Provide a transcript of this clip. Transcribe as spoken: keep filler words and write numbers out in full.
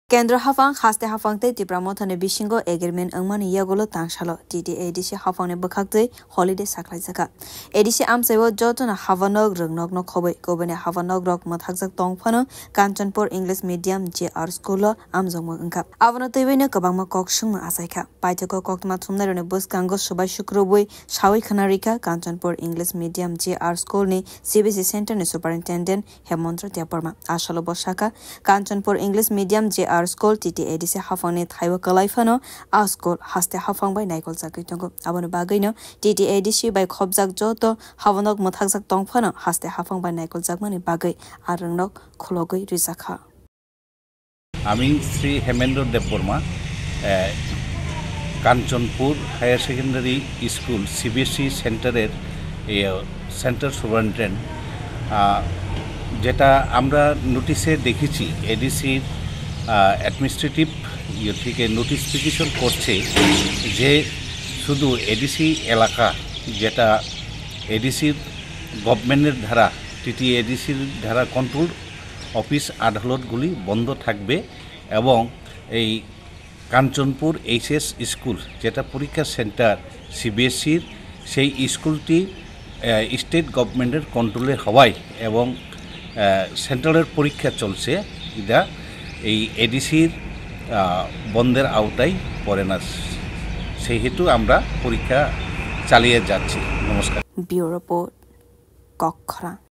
Kendro haphang, haste haphang tei Tipra Mothani bisingo agreement wngmani yagulo tangsalo T T A D C haphangni bwkhaktwi holiday saklaijakha. A D C amchaibo jotono habanok rwngnokno khobwi, kubuni habanokrok mwthakjak tong phano Kanchanpur English Medium J R School-o amjokmung wngkha. Abono twibaino kwbangma kok swngmung achaikha. Paithago koktwma thumnairokni bwskango swbai sukrubwi sawi khna rikha Kanchanpur English Medium J R School-ni C B S E Center-ni Superintendent Hemonto Debbarma. Asalo bo sakha, Kanchanpur English Medium J R School T T A D C haphangni thaibo kwlai phano a school haste haphang bai naikoljagwi tongo. Aboni bagwino T T A D C bai khopjak joto habonok mwthakjak tong phano haste haphang bai naikoljakmani bagwi a rwngnok khulogwi rijakha. আমি শ্রী হেমেন্দ্র দেববর্মা, এ, Kanchanpur higher secondary school CBSE সেন্টারের, এ, centre superintendent. আ, যেটা আমরা নোটিশে দেখেছি, এডিসির, আ, অ্যাডমিনিস্ট্রেটিভ ইয়ে থেকে নোটিফিকেশন করছে যে শুধু এডিসি এলাকা, যেটা এডিসির গভর্নমেন্টের দ্বারা, টিটিএডিসির দ্বারা কন্ট্রোল অফিস আদালতগুলি বন্ধ থাকবে এবং এই কাঞ্চনপুর এইচএস স্কুল, যেটা পরীক্ষা সেন্টার সিবিএসইর, সেই স্কুলটি, আহ, স্টেট গভর্নমেন্টের কন্ট্রোলে হওয়ায় এবং, আহ, সেন্ট্রালের পরীক্ষা চলছে, এটা এই এডিসির, আহ, বন্ধের আওতায় পড়ে না। সেই হেতু আমরা পরীক্ষা চালিয়ে যাচ্ছি। নমস্কার। Bureau Report, Kokkhorang.